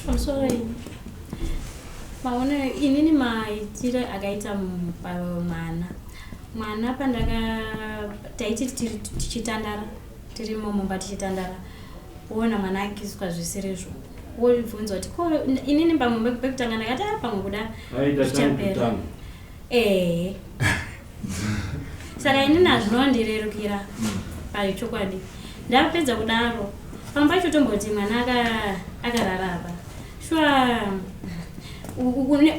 Pamusoro maona inini maitire akaita mwana mwana pandaka taiti tichitandara tirimo mumba tichitandara woona mwana akiswa zvisirizvo wobvunza kuti ko inini pamwe pekutanga ndakati ah, pamwe kuda zvichapera ehe saka inini hazvinondirerukira pachokwadi ndapedza kudaro pamwe pacho tomboti mwana akarara apa shuwa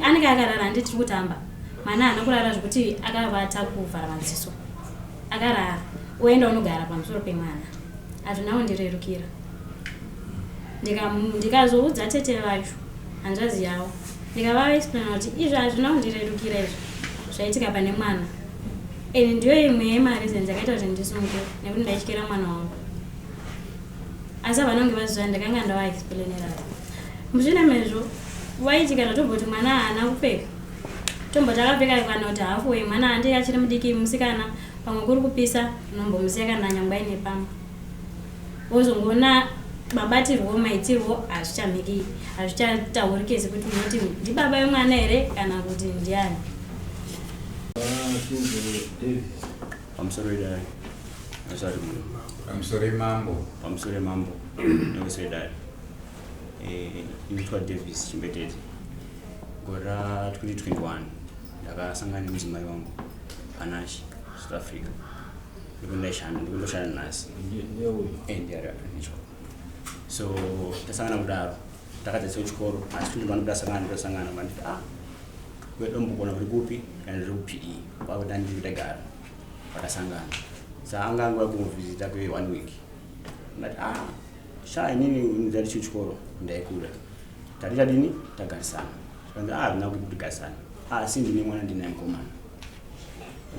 anenge akarara handi tiri kutamba mwana haana kurara zvekuti akavata kuvhara maziso akarara oenda unogara pamusoro pemwana hazvina kundirerukira ndikazoudza tete vacho hanzvadzi yavo ndikavaexplaina kuti izvi hazvina kundirerukira izvi zvaitika pane mwana and ndiyo imwe yemareasons yakaita kuti ndisunge nekuti ndaityira mwana wangu asi havana kunge vaziva ndakanga ndavaexplainera mushure mezvo waiti kana tomboti mwana haana kupfeka tomboti akapfeka kana kuti hafu mwana handi achiri mudiki musikana pamwe kuri kupisa unombomusiya kana nyangwe aine pamba wozongoona mabatirwo maitirwo hazvichamiki hazvichataurike sekuti unoti ndibaba vemwana here kana kuti ndiani. Pamusoro idare asati muno. Pamusoro mambo. Pamusoro mambo nemusoro idare. Eh, nditwa Davis Chimbetete. Gore ra 2021 ndakasangana nemudzimai wangu Panache, South Africa. Ndikundaishanda, ndikundoshanda nhasi. Eh, ndiari necho. So tasangana kudaro takadzidza kuchikoro asi kuti vanoda sangana ndosangana vanditi ah wedombokona uri kupi kana ndiri kuPE kwakuda ndiri ndagara vakasangana sa anga nguva yekumuvhizita kwe one week ndati ah sha inini ndati chikoro ndaikuda tati tadini tagarisana zvikanzi ah hazvina kuti tigarisane asi ndine mwana ndinaye mukomana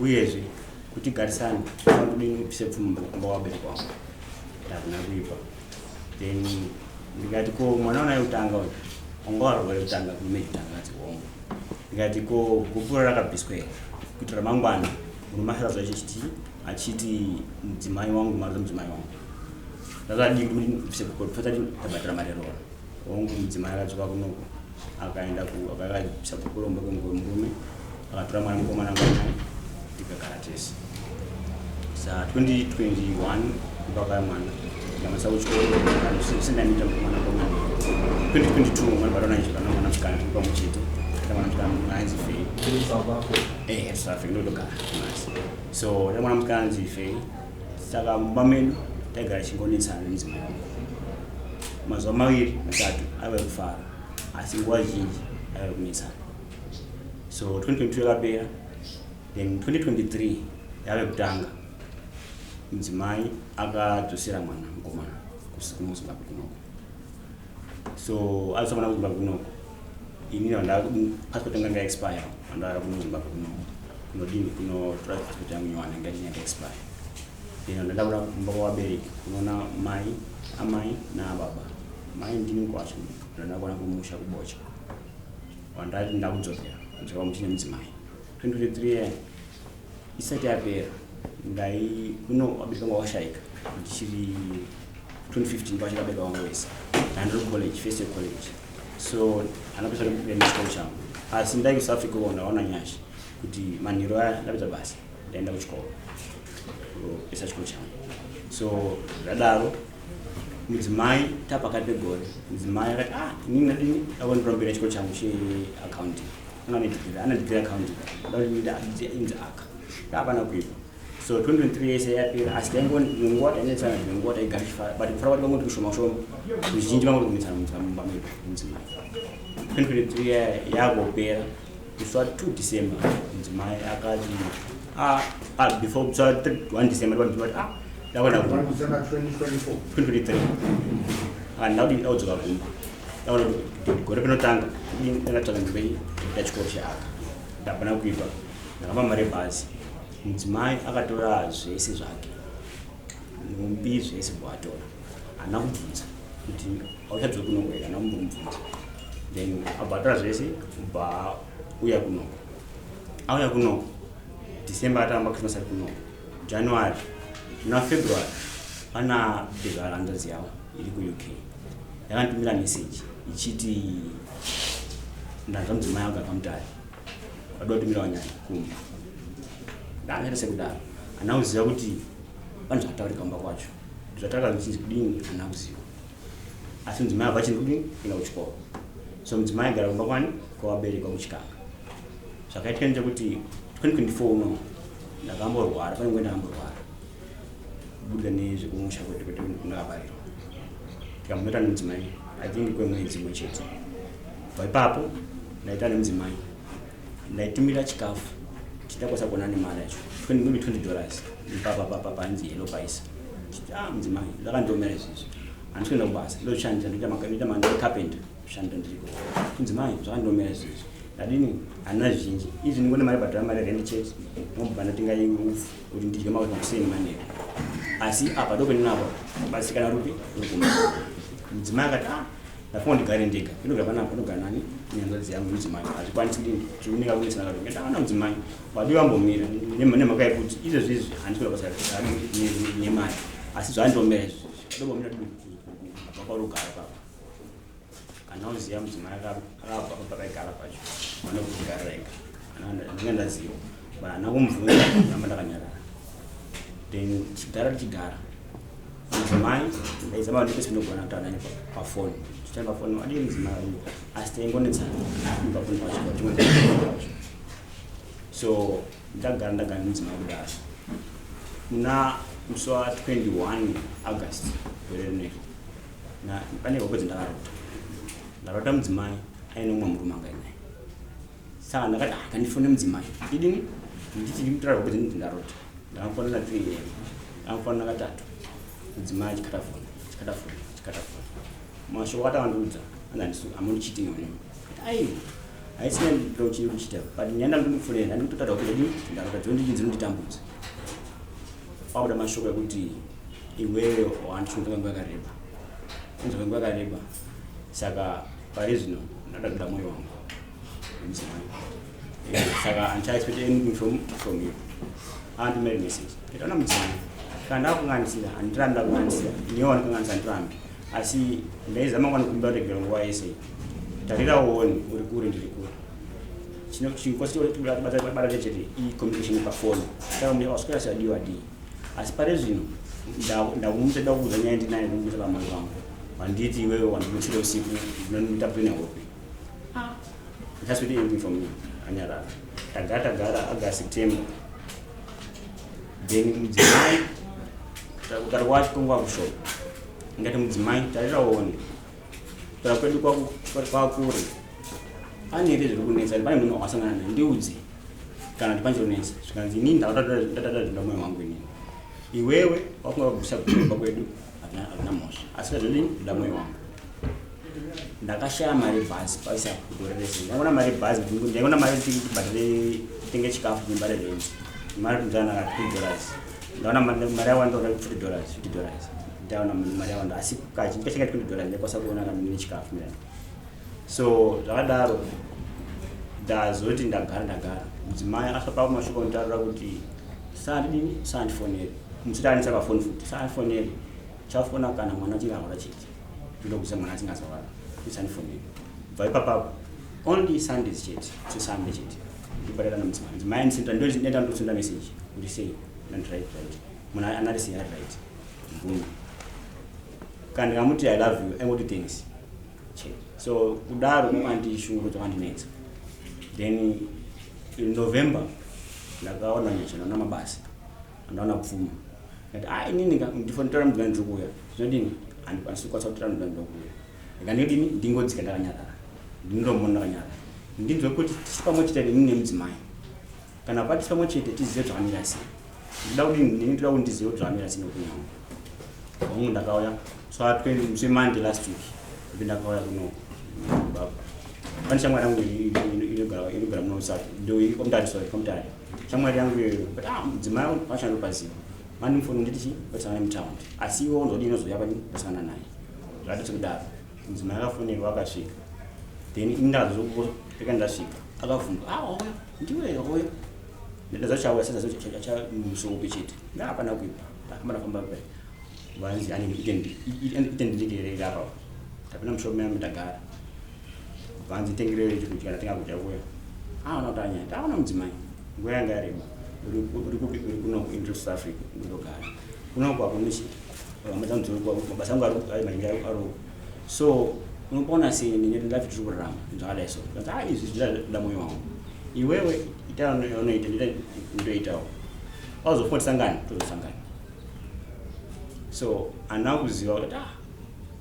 uyezve kuti garisane kudini ubvise pfuma kumba wabereki wangu hazvina kuipa then ndikati ko mwana unaye kutanga uyu wanga warwere kutanga kume kutanga ati hongu ndikati ko gupuro rakabviswa here kuti ramangwana murume asara achiti achiti mudzimai wangu mari dzemudzimai wangu ndakadii kuti ndibvise gupuro tati tabhadhara mari yeroora hongu mudzimai akadzoka kunoko akaenda akabvisa gupuro kumba kwemurume akatora mwana mukomana mwana tikagara tese sa 2021 ndakaya mwana ndamasa kuchikoro sindaniita mwana komana 2022 mwana barona ichikana mwana musikana tiri pamwe chete mwana musikana ainzi Fei eh South Africa ndotogara masi so mwana musikana ainzi Fei saka mumba medu taigara tichingonetsana nemudzimai wangu mazuva maviri matatu aiva ekufara asi nguva zhinji aiva ekunetsana so 2022 yakapera then 2023 yave kutanga mudzimai akadzosera mwana mukomana kuzimbabwe kunoko so adzosa mwana kuzimbabwe kunoko ini passport yanga yaexpire andauya kuno zimbabwe kunoko kunodini kunotora passport yangu nyowani yanga yanga expire then ndanda kuda kumba kwavabereki kunoona mai amai naababa mai ndini kwacho ndanda kuona kumusha kubocha wandati ndakudzokera kudzoka muchine mudzimai 2023 isati yapera ndai kuno vabereki vangu vakashaika ndichiri 2015 pachakabereka vangu vese ndandiri college first year college so andapedza nechikoro changu asi ndai kusouth africa uko ndaona nyasha kuti manhero aya ndapedza basa ndaenda kuchikoro kupesa chikoro changu so zvadaro mudzimai tapakati pegore mudzimai akati ah inini ndadini ndakondirambira chikoro changu cheaccounting anga nedegree ana degree accounting ndakuti inzi aka ndapana kuipa so 2023 yese yapera asi taingonguva tainetsana dzimwe nguva taigara tichifara but kufara kwati vangoti kushoma shoma ruzhinji vangoti kunetsana mumba medu mudzimai 2023 yakopera musi wa 2 December mudzimai akati ah, ah, before musi wa 1 December ndati ah ndakuenda 2023 ah, ndakuti ndakudzoka kumba ndaona kuti gore rinotanga ndakatsvaka nzvimbo iyi yachikoro cheaka ndapana kuipa ndakapa mari yebhazi mudzimai akatora zvese zvake nhumbi zvese bwatora haana kubvunza kuti auchadzoki kunoko here haana kumbomubvunza then abva atora zvese ubva uya kunoko auya kunoko December atamba Christmas ari kunoko January na February pana bhezvara hanzvadzi yavo iri kuUK yakanditumira meseji. Ichiti ndanzwa mudzimai wangu akamutari vada kutumira wanyanya kumba. Ndakaita sekudaro, handina kuziva kuti pane zvakataurika kumba kwacho. Zvataka zvichinzi kudini handina kuziva, asi mudzimai abva achiri kudini kuenda kuchikoro. So mudzimai agara kumba kwani kwavaberekwa kuChikanga. Zvakaitika ndechekuti 2024 uno ndakamborwara, pane nguva ndakamborwara kubuda nezvekumusha kwedu kwedu kundakabarirwa, tikamboita nemudzimai, I think kwemwedzi umwe chete. Kubva ipapo ndaita nemudzimai, ndaitumira chikafu chitakwanisa kuona nemari yacho 20, maybe $20 ipapa panzi hello paisa. Ah, mudzimai, zvakandiomera izvizvi, handisi kuenda kubasa, ndoshandisa ndoita carpenter, kushanda ndiriko. Mudzimai, zvakandiomera izvizvi, ndadini, handina zvizhinji izvi, ndingone mari bhadhara mari rent chete, ndobva ndatenga upfu kuti ndidye makuseni manheru, asi apa ndopendinapa basikana rupi ruguma. Mudzimai akati, ah, ndafunga ndigare ndega, ndinogara panapa, ndogara nani nehanzvadzi yangu. Mudzimai, hazvikwanisi kudini zvikuneka kunetsana kati ndaona mudzimai wadiwa ambomira nemhaka yekuti izvezvi izvi handisi kuda basa nemari, asi zvaandiomera izvi, ndombomira kubva kwarugara papa. Kana uziva mudzimai akabva pakaigara pacho vane kugarira ega, ndinge ndaziva, but handina kumubvunza, ramba ndakanyarara. Then tichigara tichigara, mudzimai ndaizama kuti ndogona kutaura naye pafoni, tichitaura pafoni, adii mudzimai adii, asi taingonetsana pafoni pacho pacho. So ndagara ndagara nemudzimai kudaro. Muna musi wa21 August gore rineri, pane hope dzendakarota. Ndarota mudzimai aine umwe murume anga naye, saka ndakati, ah, kandifone mudzimai ndidini, nditi ndimutora hope dzenyu ndarota. Ndakamufona na 3 am, ndakamufona katatu, mudzimai achikata foni, achikata foni, achikata foni. Mashoko atawandiudza anzi am cheating on him. Aiwa, haisina ndochiri kuchita, but nyaya ndandikufonera, ndandikutotaura hope dzedu ndarota dzondii dzinonditambudza. Pakuda mashoko ekuti iwewe wandichunga nguva yakareba, unzwa nguva yakareba, saka pari zvino ndoda kuda mwoyo wangu nemudzimai, saka handicha expect anything from you. Anditumire message, nditaona mudzimai, kana ndakukanganisira handirambi, ndakukanganisira newe wanikanganisa handirambi, asi ndaizama kwanokumbira kuregera nguva yese, tarira uone uri kure, ndiri kure. Chikosibata chete icommunication pafoni, saka waswera sadiwa adii, asi pari zvino ndakumutsa da kuudza nyaya ndinayo kumutsa pamwoyo wangu, wanditi iwewe wandimutsire usiku, ndinoita nehope. Just waiting anything from me. Anyarara. Tagara tagara, August, September, then mudzimai kutaura kwacho kongwa kushop, ngati mudzimai, tarira uone kutaura kwedu kwakure, pane here zviri kunetsa, pane munhu wakasangana naye, ndiudze kana kuti pane chinonetsa. Zvikanzi, inini ndakatata zvinda mwoyo wangu inini, iwewe wafunga kugusa kuba kwedu, hazvina mhosva, asi kazvodini, ndoda mwoyo wangu. Ndakashaya mari yebhazi paisa gore rese, ndaona mari yebhazi, ndaona mari kuti tibhadhare titenge chikafu nemba rerent, mari kunzana $2, ndaona mari yawanda, $50, $50, ndaona mari yawanda, asi kazhinji kachinga $20 ndaikwanisa kuona kana nechikafu mirani. So zvakadaro, ndazoti ndagara ndagara, mudzimai akasvapa mashoko anotaura kuti saandidini, saandifoneri, musiti pafoni futi, saandifoneri, chafona kana mwana achinge arwara chete, ndokuisa mwana achinge azorwara, isandifoneri. Bva ipapapo only Sundays chete, seSunday chete ndibhadhara namudzimai. Mudzimai andisenda, ndoenda ndosenda message kuti sei, and right, munhu anari sei, ari right mbungu. Kana ndikamuti I love you, aingoti thanks chete. So kudaro kwakandishungurudza, kwandinetsa. Then in November ndakaona nyasha, ndaona mabasa, ndaona pfuma, ndati, a, inini ndifontora mudzimai, ndiri kuuya, zvinodini, handikwanisi kukwanisa kutora mudzimai, ndiri kuuya. Ndikandodini, ndingodzika ndakanyarara, ndindomona ndakanyarara, ndinzwe kuti tisi pamwe chete inini nemudzimai, kana patisi pamwe chete tizive zvakamira sei. Ndida kudini, nini ndoda kuti ndizive kuti zvakamira sei neupenyu hwangu. Hongu, ndakauya so musi weMonday last week ipi, ndakauya kuno baba. Pane shamwari yangu inogara muno kwaMutare, sorry, kwaMutare, shamwari yangu iyoyo. But ah, mudzimai wacho andopaziva, mandimufoni nditi chi pasangana mutaundi, asi iwe unzodii, unozoya pani pasangana naye. Zvati sekudaro, mudzimai akafonerwa, akasvika. Then ini ndakazopeka, ndasvika, akavhunduka, ah, wauya ndiwe, wauya, ndazachauya sezamusi upi chete, ndahapana kuipa, ndafamba ndafamba vanzi ane itendirekerera apa, tapinda mushop medu, ndagara. Bvanzi tengerei chekudya, ndatenga kudya kuya. Aona kuti anyaya, taona mudzimai. Nguva yanga yareba. Uri kupi? Uri kuno in South Africa ndinogara. Kuno kwako nichi. Hama dzangu dziri kwako, mabasa angu ari mazhinji ari uko. So unopona sei nene life tiri kurarama zvakadai so. Ndati ah izvi zvinoda moyo wangu. Iwewe ita yaunoita ndita ndoitawo. Wazofunga tisangane tozosangana. So handina kuziva kuti ah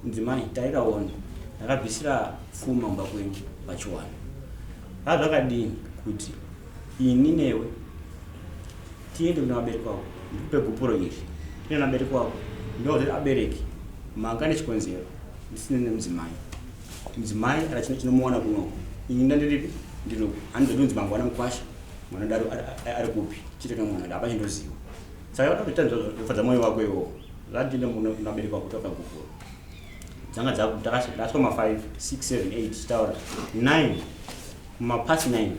mudzimai tariraona ndakabvisira pfuma mumba kwenyu pachiwana. Zvakadini kuti ini newe tiende kuna vabereki vako ndikupe gupuro iri tiende kuna vabereki vako ndokuti abereki manga nechikonzero ndisine nemudzimai mudzimai kana chinomuwana kunoko ini ndandiripi ndiriku handizoti kunzi mangwana mukwasha mwana daro ari kupi chite kana mwana hapana chindoziva saka vatoita zvofadza mwoyo wako iwowo zvatiende kuna vabereki vako toka gupuro dzanga dzakasvika ma 5 6 7 8 tichitaura 9 kumapasi 9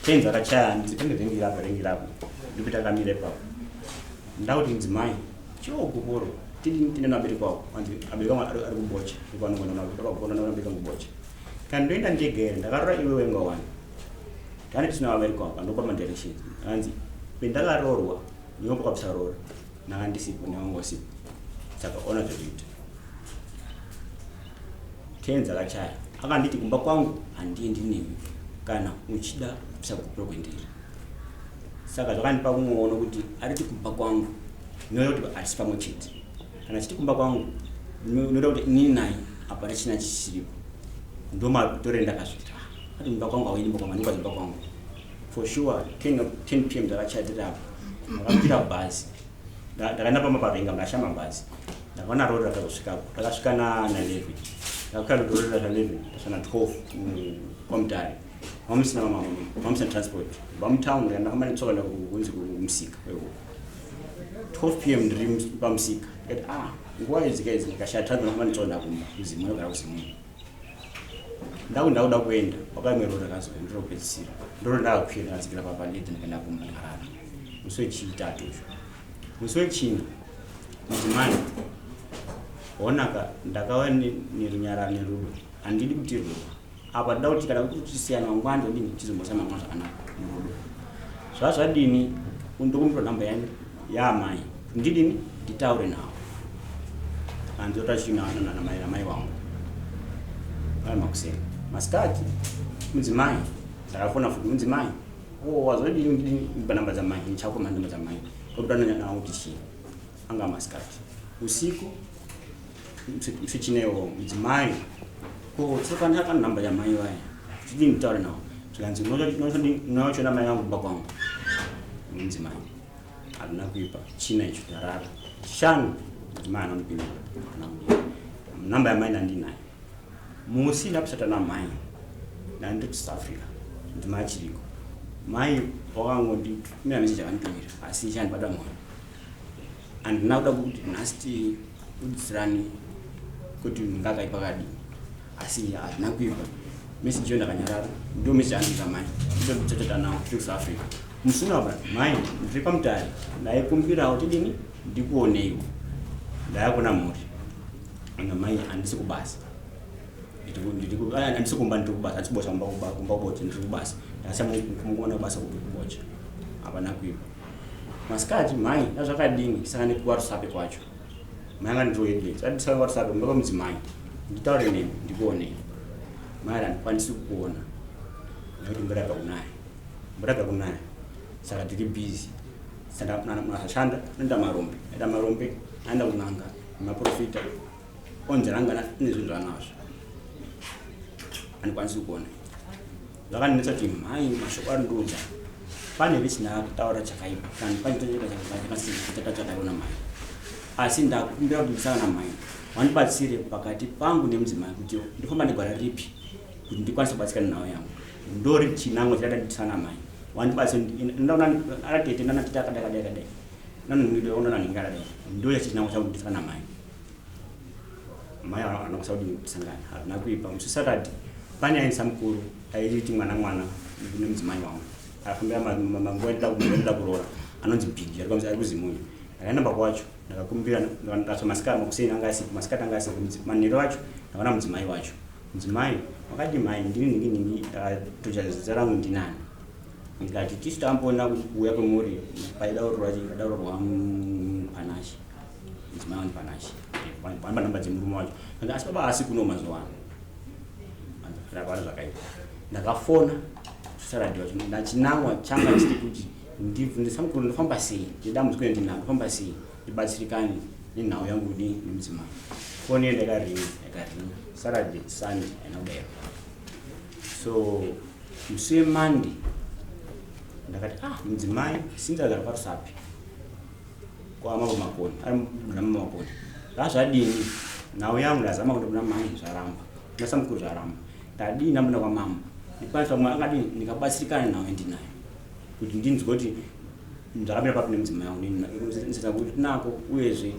10 dzakachaya ndipenge ringi rapo ringi rapo ndikuti akamira ipapo ndakuti mudzimai chiwo gupuro tidini tine vabereki wako anzi abereki wangu ari kubocha ndikwanogona vabereki wangu kubocha kana ndoenda ndega here ndakarora iwe wenga wani tani tisina vabereki wako andopa madirections anzi pendakaroorwa iwe pakabisa roora ndanga ndisipo newangu wasipo saka ona zvekuita 10 dzakachaya akanditi kumba kwangu handiendi nemi kana uchida kubvisa gupuro kwendiri saka zvakandipa kumuono kuti ariti kumba kwangu inoda kuti hatisi pamwe chete kana chiti kumba kwangu inoda kuti inini naye hapana china chisiripo ndomatore ndakazviita ati kumba kwangu hauendi kumba kwangu andikwazi kumba kwangu for sure 10 p.m. dzakachaya tiri apo ndakakwira bhazi ndakaenda pamba pavenga ndashama bhazi ndakaona rori rakazosvikapo rakasvika na11 ndakakwira rori ra 11 ndasvika na 12 kwamutare mamusina mamusina transport vamutown ndikandafamba netsoka ndakunzi kumusika wehuku 12 p.m. ndiri pamusika ndikati ah nguva idzi kaidzi ndikashaya transport ndafamba netsoka ndakumba kuzimu ndogara kuzimu ndaku ndakuda kuenda wakaimwe rori rakazouya ndinopedzisira ndoro ndakakwira ndakadzikira papadedhe ndikaenda kumba ndikarara musi wechitatu ucho musi wechina mudzimai honaka ndakauya nerunyararo nerudo handidi kuti rudo apa ndoda kuti kana kuti tisiyana mangwana ndodini tizombosana mangwana zvakanaka murudo zvazvadini ndokumbira nhamba yani yaamai ndidini nditaure nawo anzota china namai namai wangu ari makuseni masikati mudzimai ndakafona futi mudzimai o wazodini ndidini ndipa namba dzamai ndichakoma namba dzamai tobuda nawo kuti chii anga masikati usiku msichinewo mudzimai ko tsopana kana namba yamai vaya tidini nditaure nawo zvikanzi unochona mai vangu kumba kwangu mudzimai handina kuipa china icho ndarara chishanu mudzimai anondipindura kana kudii namba yamai ndandinayo musi ndapusata namai ndandiri kuSouth Africa mudzimai achiriko mai wakangonditumira meseji akanditumira asi chandibata mwoyo handina kuda kuti nhasi tiudzirane kuti ndingakaipa kadii asi hazvina kuipa meseji iyo ndakanyarara ndo meseji andiita mai ndototata nawo tiri kuSouth Africa musi unapa mai ndiri pamutare ndaikumbirawo tidini ndikuoneiwo ndayakuna mhuri anga mai handisi kubasa handisi kumba ndiri kubasa handisi kubocha kumba kubocha ndiri kubasa ndakasiya mukomana kubasa kubocha hapana kuipa masikati mai azvakadini saka nekuwarusape kwacho mai anga ndiri sadisaka warusape kumba kwamudzimai nditaure nemi ndikuonei mai ari handikwanisi kukuona nekuti mvura yabva kunaya mvura yabva kunaya saka tiri busy saka munhu asashanda anoita marombe aita marombe aenda kun'anga nemaprofita onzi ranga nezvinhu zvaanazvo handikwanisi kukuona zvakandinetsa kuti mhai mashoko arindiudza pane here chinakutaura chakaipa kana pane chakaiona mai asi ndakumbira kuti ndisangana namai vandibatsire pakati pangu nemudzimai kuti ndifamba negwara ripi kuti ndikwanise kubatsikana nawo yangu ndori chinangwa chakada ndisangana namai vandibatsire ndaona aratete ndanatete akadai akadai akadai nanondiona nanhingi akadai ndo yacho chinangwa changu ndisangana namai mai anokwanisa kuti tisangane hazvina kuipa musi Saturday pane aindisa mukuru aiti mwana mwana nemudzimai wangu afambira manguva ndida kuroora anonzi Bhigi ari kuzimunyu ndakaenda mba kwacho ndakakumbira ndasva masikati makuseni anga asipo masikati anga asipo manheru acho ndakaona mudzimai wacho Mudzimai wakati, "Mhai, ndini nhingi nhingi." Ndakatocha zita rangu, ndinani. Ndikati, "Tisu tamboona kuuya kwemuri paidaurwa Panashe, mudzimai wangu Panashe, panopa namba dzemurume wacho." Asi baba asi kuno mazuva ano hapana zvakaipa. Ndakafona saradhiwa ndachinangwa changa chiri kuti ndibvunze samukuru, ndofamba sei nedambudziko ndinaro, ndofamba sei ndibatsirikane nenhau yangu kudi nemudzimai. Foni iyo ndakaringa, yakaringa Saturday, Sunday haina kudaiwa. So musi weMonday ndakati, "Ah, mudzimai sinzi agara paRusape kwamambo Makoni, ari muna Makoni, zvazvadini nhau yangu? Ndazama kuenda kuna mai, zvaramba, kuna samukuru zvaramba. Ndadini? Ndamboenda kwamambo, ndikwanisa mwe angadini ndikabatsirikana nhau yandinayo, kuti ndinzwe kuti zvakamira papi nemudzimai wangu, kuti nako uyezve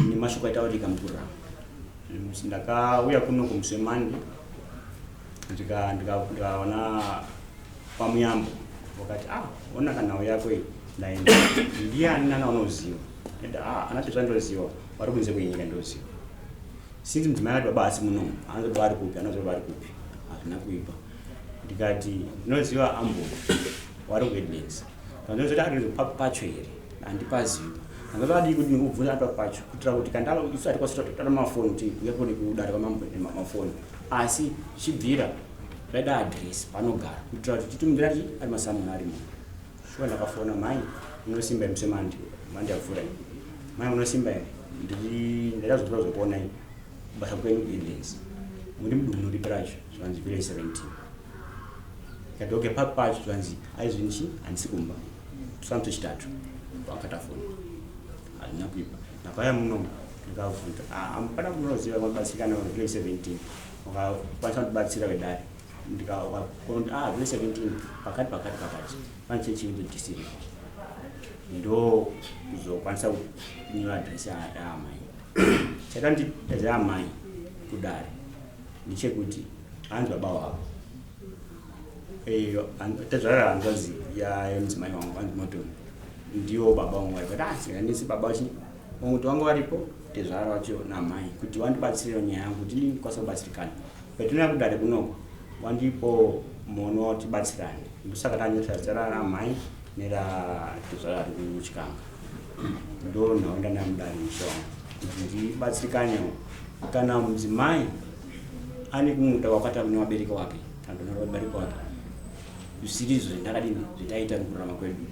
nemashoko aitaurika mukurarama." Ndakauya kuno kumusi weMonday, ndikaona pamuyambo, wakati, "Ah, ona kanhau yako iyi." Ndaenda, "Ndiani nana unoziva?" Ah, anati, "Zvandoziva vari kunze kwenyika, ndoziva sinzi mudzimai akati baba asi munomu, anozi vari kupi, anozi vari kupi." Hazvina kuipa. Ndikati, "Ndinoziva ambo wari kuHeadlands." Ndinozoti ari pacho here? Handipazivi. Ndakadii kuti ndikubvunza ari pacho, kuitira kuti kana isu hatikwanisi kutaura mafoni kuti uya kuri kudare kwamambo mafoni, asi zvichibvira ndaida adhiresi panogara, kuitira kuti titumira ti ari masamuni arimo. Shuwa ndakafona, "Mai, munosimba here?" Musi Monday, Monday apfuura. "Mai, munosimba here? Ndiri ndaida kuzotora kuzokuonai kubasa kwenyu kuHeadlands. Muri mudunhu ripi racho?" Zvanzi, "Village 17." Ndikati, "Okay, papi pacho?" Zvanzi, "Aizvinchi handisi kumba tosa chitatu." Wakata foni, hazvina kuipa. Ndakauya muno, ndikabvunza, "Pana munoziva mabatsirikana village 17 wakakwanisa kundibatsira wedare?" Ndikaona, "Ah, village 17 pakati pakati pakati pane chechi Methodist iripo." Ndo kuzokwanisa kunyora adhiresi yaamai. Chaita ndidedze amai kudare ndechekuti hanzi baba wavo, tezvara hanzvadzi yemudzimai wangu, hanzi Motoni, ndiwo baba vangu varipo. Ndisi baba vachi kuti vangu varipo, tezvara vacho namai, kuti vandibatsire nyaya yangu kuti ndikwanisa kubatsirikana. Patinouya kudare kunoko wandipo muono tibatsirane. Ndosaka tanyora zita ramai neratezvara ari kuChikanga. Ndo nhaunda nayo mudare, mushe wangu, kuti ndibatsirikanewo. Kana mudzimai ane kumwe wakati kune vabereki wake kana kuti vabereki wake zvisirizvo zvandakadini zvetaita mukurarama kwedu,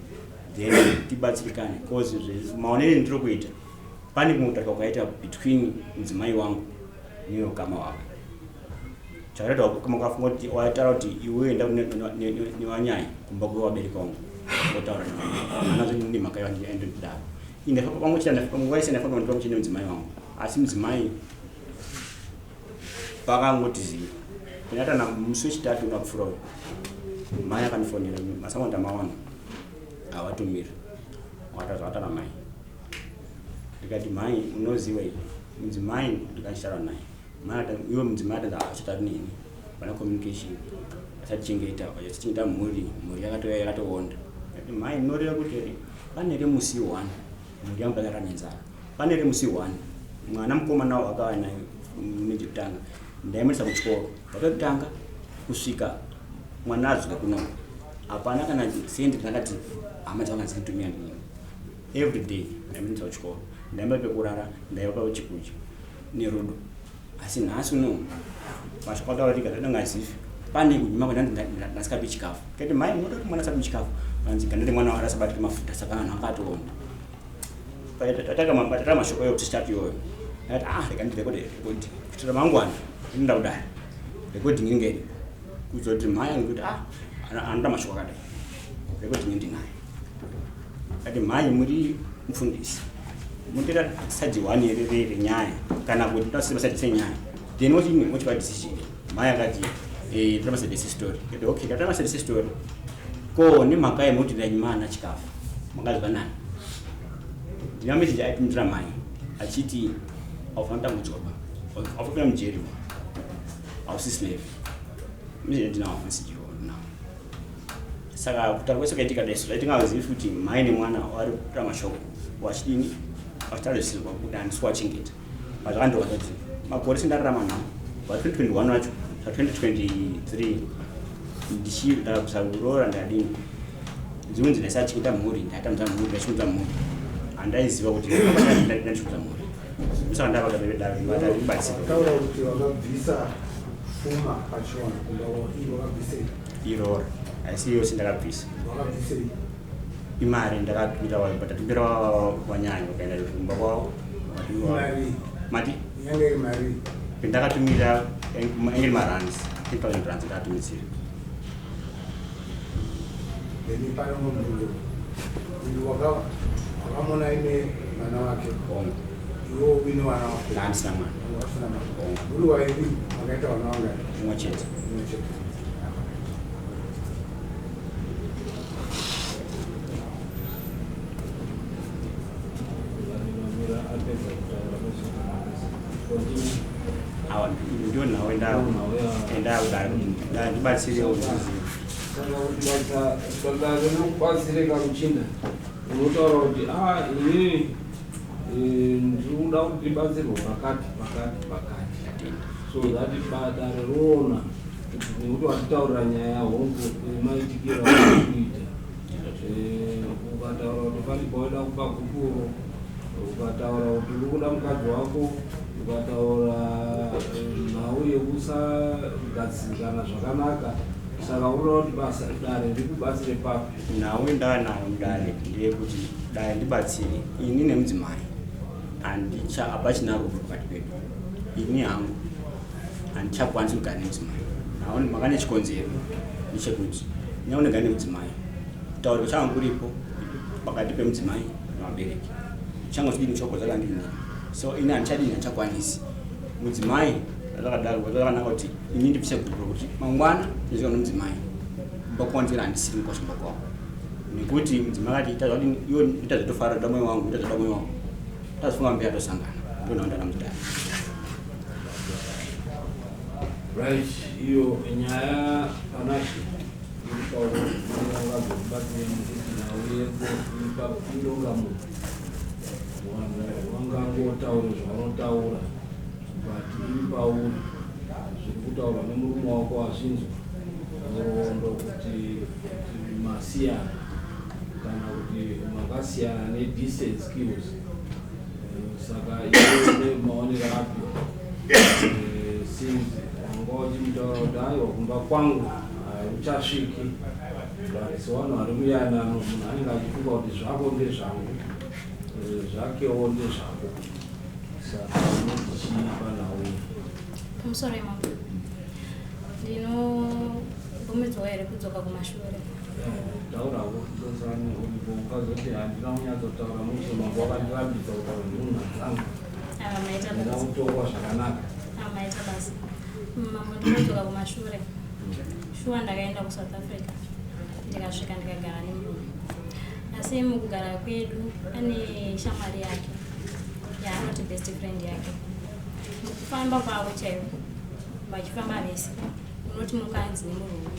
then tibatsirikane, cause maonero ndiri kuita pane kumwe kutaurika kwakaita between mudzimai wangu neukama wake. Chakaita kama kafunga kuti waitaura kuti iwe enda newanyai kumba kwevabereki vangu wotaura navo, nemhaka yaendodaro. Nguva yese ndafanira kundipa muchine mudzimai wangu, asi mudzimai pakangoti zii ndinatana. Musi wechitatu unapfuura uyu, mai akandifonera, masango ndamawana havatumiri, wakatazvatana mai. Ndikati, "Mai, unoziva iyi mudzimai." Ndikachitaura naye mai, iwe mudzimai atadza achitari neni, pana communication, achatichengeta, achatichengeta mhuri, mhuri yakatoonda. Ndikati, "Mai, munoreva kuti here pane remusi one mhuri yangu yakara nenzara? Pane remusi one mwana mukomana wakava naye nechekutanga ndaimuendesa kuchikoro pakutanga kusvika mwana adzoka kuno, hapana kana sendi ndakati hama dzanga dziritumira ndini. Every day ndaimuendesa kuchikoro, ndaimba pekurara, ndaiva chekudya nerudo. Asi nhasi uno mashoko ataurika zvatinongazivi pane kunyuma kwandasikapi chikafu." Kati, "Mai, munoda kuti mwana asapi chikafu?" Anzi gandati mwana arasabatike mafuta, saka vanhu akatoonda. Patata mashoko eyo tichitatu iyoyo, ndakati, "Ah, rega ndirekode rekodi kuitira mangwana ndinoda kudai recording inenge iripo, kuzoti mhai angu kuti, ah, anoda mashoko akadai, recording ndinayo." Kati, "Mhai, muri mufundisi, munotoita side one here renyaya kana kuti toda side senyaya, then wochini wochipa decision?" Mhai akati, "Toda maside sestory." Kati, "Okay, katoda maside sestory, ko nemhaka yemuti ndanyimana chikafu makazwa nani?" Ndina message aitumira mai achiti, "Haufanira kutambudzwa, haufana mujeri, hausi slave." Message ndinawo, message iwo ndinawo. Saka kutaura kwese kwaitika dai zvaitingazivi kuti mai nemwana vari kuita mashoko wachidini, vachitaura zvisizvo kuti handisi kuwachengeta. Pazvakandirwadza kuti makore sendararama nawo, va 2021 wacho. Sa 2023 ndakabvisa kuroora ndadini dzimwe ndaisati chiita mhuri, ndaitambudza mhuri, ndachikudza mhuri. Handaiziva kuti ndachikudza mhuri. Saka ndavadabatsira. Taura kuti wakabvisa pfuma pachivanhu kumba ii, wakabvisei? Iroora haisi yose ndakabvisa. Wakabvisei? Imari ndakatumira, ndatumira wanyanya vakaenda kumba kwavo. Mari? Mati? Yange iri mari? Ndakatumira engeri marands, 10,000 rands ndakatumidzira. Then pane umwe mubvunzo. Uyu wakamona aine mwana wake? Hongu. Iwo uine mwana wako? Ndaandisina mwana. Wasina mwana? Hongu. Uri wairi makaita vana vangani? Mumwe chete. Mumwe chete. Mamira apedza kutaura. Continue. Awa ndio nhau enda ndibatsirewo. Saka kuti basa rinokubatsire kamuchinda, unotaura kuti a inini ndiri kuda kuti ndibatsirwe pakati pakati pakati, so that dare roona kuti nekuti watitaurira nyaya hongu nemaitikiro auri kuita. Ukataura kuti pane pawaida kupa gupuro, ukataura kuti uri kuda mukadzi wako, ukataura nhau yekusagadzikana zvakanaka, saka unoda kuti basa dare rikubatsire papi? Nhau ndanayo mudare ndeyekuti dare ndibatsire ini nemudzimai. Handicha, hapachina rudo pakati pedu. Ini hangu handichakwanisi kugara nemudzimai. Naoni makane chikonzero ndechekuti nyangwe ndagara nemudzimai, kutaura kuchange kuripo pakati pemudzimai nevabereki change chidini chokodzaka ndini. So ini handichadini, handichakwanisi. Mudzimai zvakadaro zvakanaka kuti ini ndibvise gupuro kuti mangwana ndizika nomudzimai kumba kwangu, handisiri mukosha kumba kwavo, nekuti mudzimai akati ita zvadini, iwo ita zvatofara da moyo wangu, ita zvada moyo wangu, tazofunga mberi atosangana. Ndonhau ndana. Right, iyo nyaya Panashe iri pauri ungazokubatsire nekuti nhau yeko iri munhu vanhu vangangotaura zvavanotaura, but iri pauri zviri kutaurwa nemurume wako wazvinzwa nhoroondo kuti masiyana kana kuti makasiyana nedecent skills. Saka iwe maonero api, since wanga uchimutaura kuti aiwa kumba kwangu hauchasviki, but sevanhu vari muyanano munhu anenge achifunga kuti zvako ndezvangu, zvakewo ndezvako, saka unoti chii panhau iyi? Pamusoro imambo, ndinobvumidzwawo here kudzoka kumashure? Taurawo tosani uripo ukazoti handina kunyatsotaura muso mambo wakandirambidza kutaura ndinunha dzangu. Ava maita ndina basa. Kutongwa zvakanaka. Ava maita basa mambo. Ndinodzoka kumashure. Shuwa ndakaenda kuSouth Africa, ndikasvika ndikagara nemurume, asi mukugara kwedu ane shamwari yake yaanoti best friend yake. Mukufamba kwavo chaiko, vachifamba vese, unoti mukadzi nemurume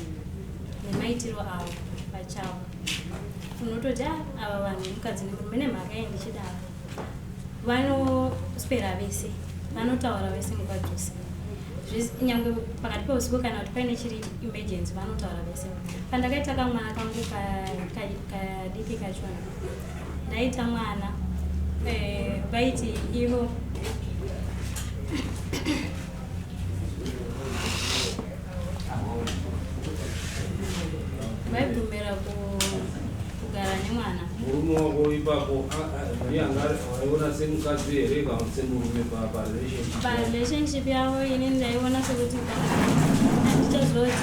nemaitiro avo pachavo unototi "Ah, ava vanhu mukadzi nemurume." Nemhaka yei ndichidaro? Vanoswera vese, vanotaura vese nguva dzose. Nyangwe pakati peusiku kana kuti paine chiri emergency, vanotaura vese. Pandakaita kamwana kangu kadiki kachona, ndaita mwana, vaiti ivo vaibvumira kugara nemwana. Murume wako ipapo ndiye anga waiona semukadzi here kana kuti semurume parelationship? Parelationship yavo ini ndaiona sekuti handichazoti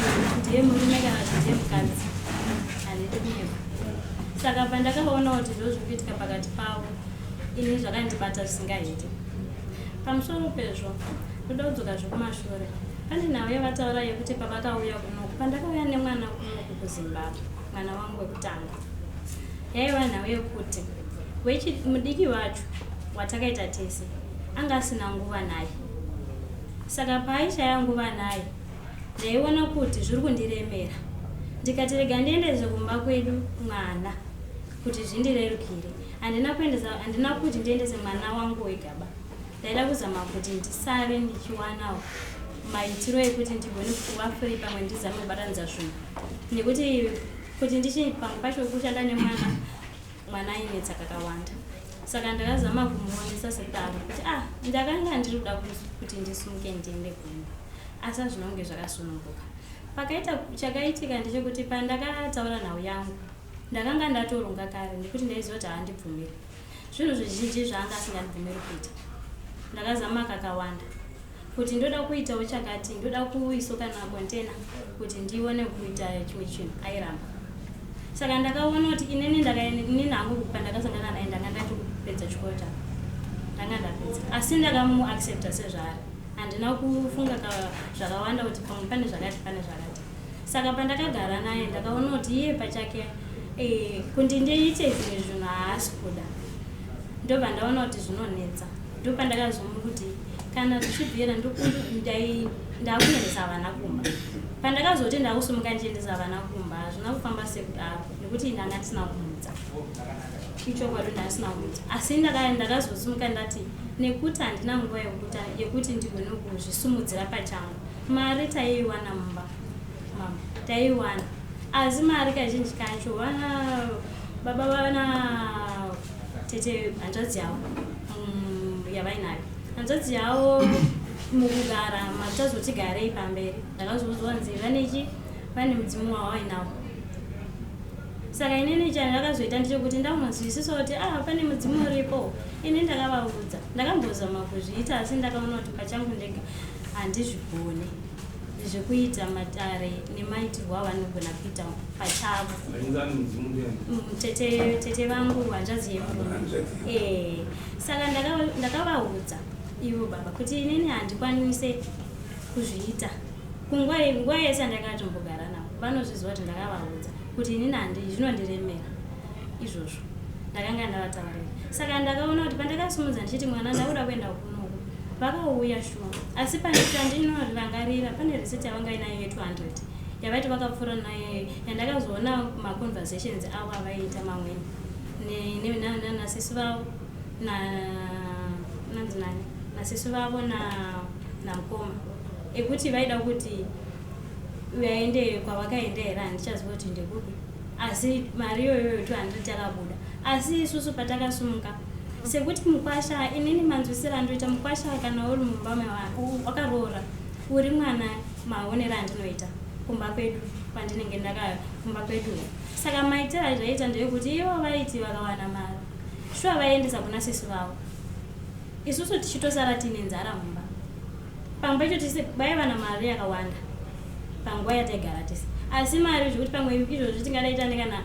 ndiye murume kana kuti ndiye mukadzi, handidi kunyepa. Saka pandakaona kuti ndo zviri kuitika pakati pavo, ini zvakandibata zvisingaiti. Pamusoro pezvo, ndoda kudzoka zvekumashure pane nhau yavataura yekuti pavakauya kunoku, pandakauya nemwana kunoku kuZimbabwe, mwana wangu wekutanga, yaiva nhau yekuti mudiki wacho watakaita tese anga asina nguva naye. Saka paaishaya nguva naye, ndaiona kuti zviri kundiremera. Ndikati rega ndiendese kumba kwedu mwana kuti zvindirerukire. Handina kuendesa, handina kuti ndiendese mwana wangu wegaba. Ndaida kuzama kuti ndisave ndichiwanawo. maitiro ekuti ndigone kuva free, pamwe ndizame kubatanidza zvinhu, nekuti kuti ndichi pamwe pacho kushanda nemwana, mwana ainetsa kakawanda. Saka ndakazama kumuonesa sekudaro kuti ah, ndakanga ndiri kuda kuti ndisimuke ndiende kumba, asi hazvina kunge zvakasununguka. Pakaita chakaitika ndechekuti pandakataura nhau yangu, ndakanga ndatoronga kare, nekuti ndaiziva kuti haandibvumiri zvinhu zvizhinji zvaanga asingandibvumiri kuita. Ndakazama kakawanda kuti ndoda kuitawo chakati, ndoda kuiso kana container kuti ndione kuita chimwe chinhu, airamba. Saka ndakaona kuti inini inini hangu pandakasangana naye ndanga ndatopedza chikoro changu, ndanga ndapedza, asi ndakamuaccepta sezvaari. Handina kufunga zvakawanda kuti pamwe pane zvakati, pane zvakati. Saka pandakagara naye ndakaona kuti iye pachake kuti ndiite zvimwe zvinhu haasi kuda. Ndobva ndaona kuti zvinonetsa. Ndopandakazomu kuti kana zvichibvira ndakuendesa vana kumba. Pandakazoti ndakusumuka ndichiendesa vana kumba, hazvina kufamba sekudaro, nekuti ndanga ndisina kumutsa. Ichokwadi, ndasina kumutsa, asi ndakazosimuka ndati nekuti handina nguva yekuti ndigone kuzvisumudzira pachangu. Mari taiiwana mumba, mama, taiiwana, asi mari kazhinji kacho vana baba, vana tete, hanzvadzi yavo yavainayo, hanzvadzi yavo, mukugara matazoti garei pamberi, ndakazozwa nzi vanechi vane mudzimu wavo vainawo. Saka inini chandakazoita ndechekuti ndamunzwisisa kuti ah, pane mudzimu uripo. Ini ndakavaudza, ndakambozama kuzviita, asi ndakaona kuti pachangu ndega handizvigone zvekuita matare nemaitirwo avanogona kuita pachavo. Vainzani mudzimu ndiani? Tete vangu, hanzvadzi yemurume. Saka ndakavaudza ivo baba kuti inini handikwanise kuzviita. Kunguva nguva yese yandakatombogara navo vanozviziva kuti ndakavaudza kuti inini handi zvinondiremera izvozvo. Ndakanga ndavataurira. Saka ndakaona kuti pandakasimudza ndichiti mwana ndakuda kuenda kunoku, vakauya shuwa, asi pane chandinorangarira, pane receipt yavanga inayo ye200 yavaiti vakapfuura nayo, yandakazoona maconversations avo avaiita mamweni nasisi vavo nanzi nani, nasisi vavo namukoma, ekuti vaida kuti vaende kwavakaenda here, handichaziva kuti ndekupi, asi mari iyoyo 200 yakabuda. Asi isusu patakasumuka sekuti mukwasha, inini manzwisiro andoita mukwasha, kana uri mumba wakaroora uri mwana, maonero andinoita kumba kwedu kwandinenge ndaka kumba kwedu. Saka maitiro azvaita ndeyekuti ivo vaiti vakawana mari shuwa vaiendesa kuna sisi vavo, isusu tichitosara tiine nzara mumba. Pamwe pacho tise vaivana mari yakawanda panguva yataigara tese, asi mari zvekuti pamwe izvozvi tingadaita nekana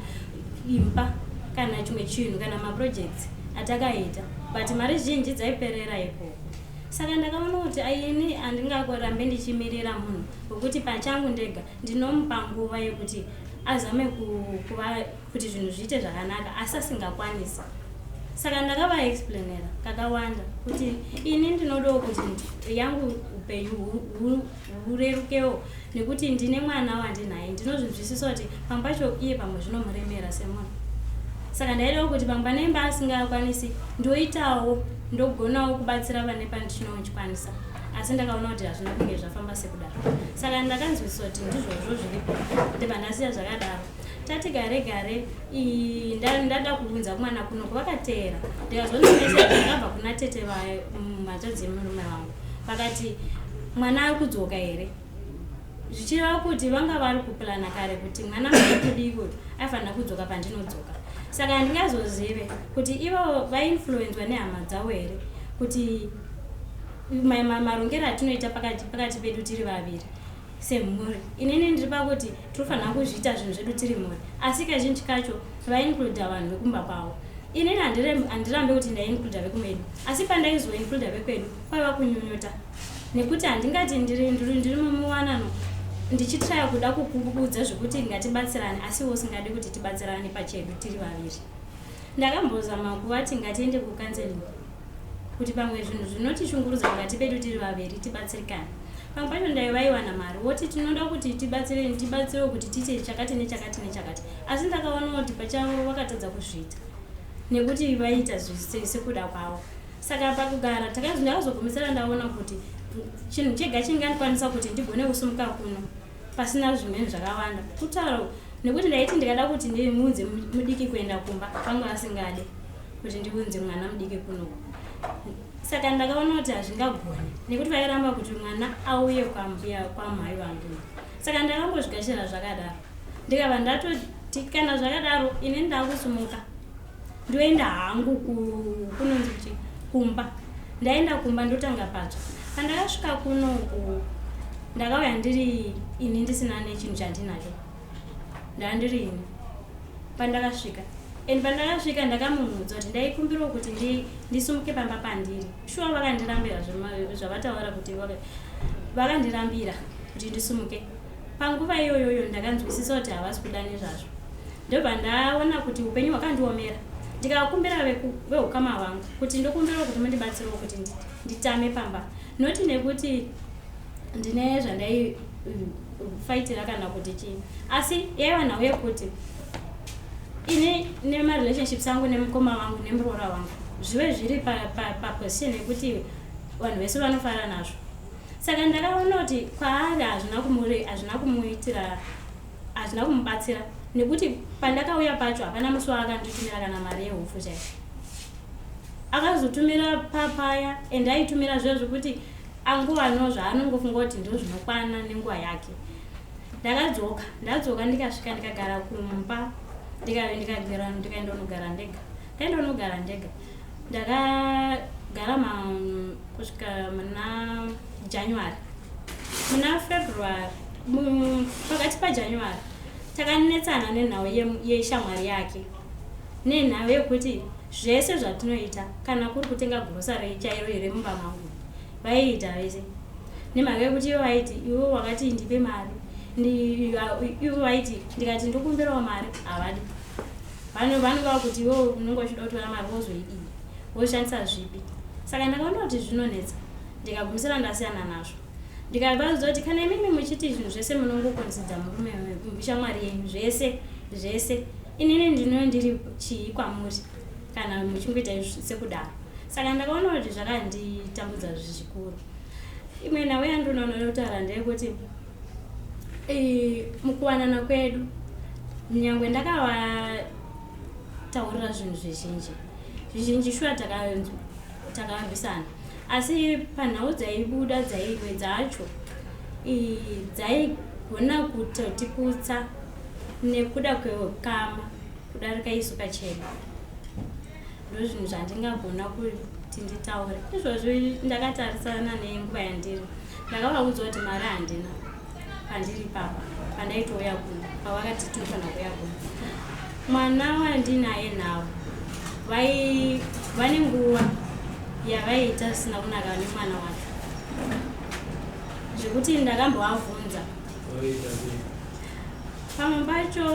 imba kana chimwe chinhu kana maprojects atakaita, but mari zhinji dzaiperera ikoko. Saka ndakaona kuti aini handingarambe ndichimirira munhu wekuti pachangu ndega ndinomupa nguva yekuti azame kuva kuti zvinhu zviite zvakanaka, asi asingakwanisi. Saka ndakavaexplainera kakawanda kuti ini ndinodawo kuti yangu upenyu hurerukewo, nekuti ndine mwana wandinaye. Ndinozvinzwisisa kuti pamwe pacho iye pamwe zvinomuremera semunhu. Saka ndaidawo kuti pamwe panemba asingakwanisi, ndoitawo, ndogonawo kubatsira vane pandinochikwanisa, asi ndakaona kuti hazvina kunge zvafamba sekudaro. Saka ndakanzwisisa kuti ndizvozvo zviripo, ndibva ndasiya zvakadaro. Tati gare gare ndada kuunza kumwana kunoko, vakateera. Ndikazoona meseji yakabva kuna tete, hanzvadzi yemurume wangu, vakati mwana ari kudzoka here, zvichireva kuti vanga vari kuplana kare kuti mwana mudiki aifanira kudzoka pandinodzoka. Saka handingazozive kuti ivo vainfluenzwa nehama dzavo here kuti marongero atinoita pakati pedu tiri vaviri semhuri. Inini ndiri pakuti tinofanira kuzviita zvinhu zvedu tiri mhuri, asi kazhinji kacho vaincluda vanhu vekumba kwavo. Inini handirambe kuti ndaincluda vekumedu, asi pandaizoincluda vekwedu kwaiva kunyunyuta, nekuti handingati ndiri mumuwanano ndichitraya kuda kukubudza zvekuti ngatibatsirane, asi iwe usingadi kuti tibatsirane pachedu tiri vaviri. Ndakambozama kuvati ngatiende kucounseling kuti pamwe zvinhu zvinotishungurudza pakati pedu tiri vaviri tibatsirikane. Pamwe pacho ndaivaiwana mari woti tinoda kuti tibatsire, tibatsirewo kuti tiite chakati nechakati nechakati, asi ndakaona kuti pachavo vakatadza kuzviita nekuti vaiita sekuda kwavo. Saka pakugara ndakazogumisira ndaona kuti Chinhu chega chingandikwanisa kuti ndigone kusumuka kuno pasina zvimweni zvakawanda kutaura, nekuti ndaiti ndikada kuti ndimuunze mudiki kuenda kumba, vanga vasingade kuti ndiunze mwana mudiki kunoku. Saka ndakaona kuti hazvingagoni, nekuti vairamba kuti mwana auye kwambuya, kwamhai vangu. Saka ndakangozvigashira zvakadaro, ndikabva ndatoti kana zvakadaro, ini ndakusumuka, ndoenda hangu kunonzi kuti kumba. Ndaenda kumba, ndotanga patsva. Pandakasvika kunoku, ndakauya ndiri ini, ndisina nechinhu chandinacho. Ndandiri ini pandakasvika, and pandakasvika ndakamuudza kuti ndaikumbirawo kuti ndisumuke pamba pandiri. Shuwa vakandirambira zvavataura kuti vakandirambira kuti ndisumuke. Panguva iyoyoyo ndakanzwisisa kuti havasi kuda nezvazvo. Ndobva ndaona kuti upenyu hwakandiomera, ndikakumbira veukama hwangu kuti ndokumbirawo kuti mundibatsirewo kuti nditame pamba, noti nekuti ndine zvandaifaitira kana kuti chii, asi yaiva nhau yekuti ini nemarelationships angu nemukoma wangu nemuroora wangu zvive zviri paposition yekuti vanhu vese vanofara nazvo. Saka ndakaona kuti kwaari hazvina kumuitira, hazvina kumubatsira, nekuti pandakauya pacho hapana musi waakanditumira kana mari yehufu chaiyo. Akazotumira papaya, and aitumira zviya zvekuti anguvano zvaanongofunga kuti ndo zvinokwana nenguva yake. Ndakadzoka, ndadzoka ndikasvika, ndikagara kumba, ndikagara, ndikaenda unogara ndega. Ndaenda unogara ndega, ndakagara kusvika muna January, muna February, pakati paJanuary takanetsana nenhau yeshamwari yake, nenhau yekuti zvese zvatinoita, kana kuri kutenga grocery chairo here mumba mangu, vaiita vese, nemhaka yekuti ivo vaiti, ivo wakati ndipe mari, ivo vaiti ndikati ndokumbirawo mari havadi. Vanova kuti iwo unenge uchida kutora mari wozoidii, woshandisa zvipi? Saka ndakaona kuti zvinonetsa, ndikagumisira ndasiyana nazvo. Ndikavaudza kuti kana imimi muchiti zvinhu zvese munongokonsidza murume, shamwari yenyu, zvese zvese, inini ndinove ndiri chii kwamuri kana muchingoita sekudaro? Saka ndakaona kuti zvakanditambudza zvikuru. Imwe nhau yandinoona kutaura ndeyekuti mukuwanana kwedu, nyangwe ndakavataurira zvinhu zvizhinji zvizhinji, shuwa takarwisana, asi panhau dzaibuda dzaiwe dzacho dzaigona kutotiputsa nekuda kweukama kudarika isu pachedu. Ndozvinhu zvandingagona kuti nditaure izvozvo ndakatarisana nenguva yandiri. Ndakavaudza kuti mari handina pandiri papa, pandaitouya kuno, pavakati tinofanira kuuya kuno. Mwana wandinaye navo vane nguva yavaiita zvisina kunaka nemwana wacho, zvekuti ndakambovabvunza. Pamwe pacho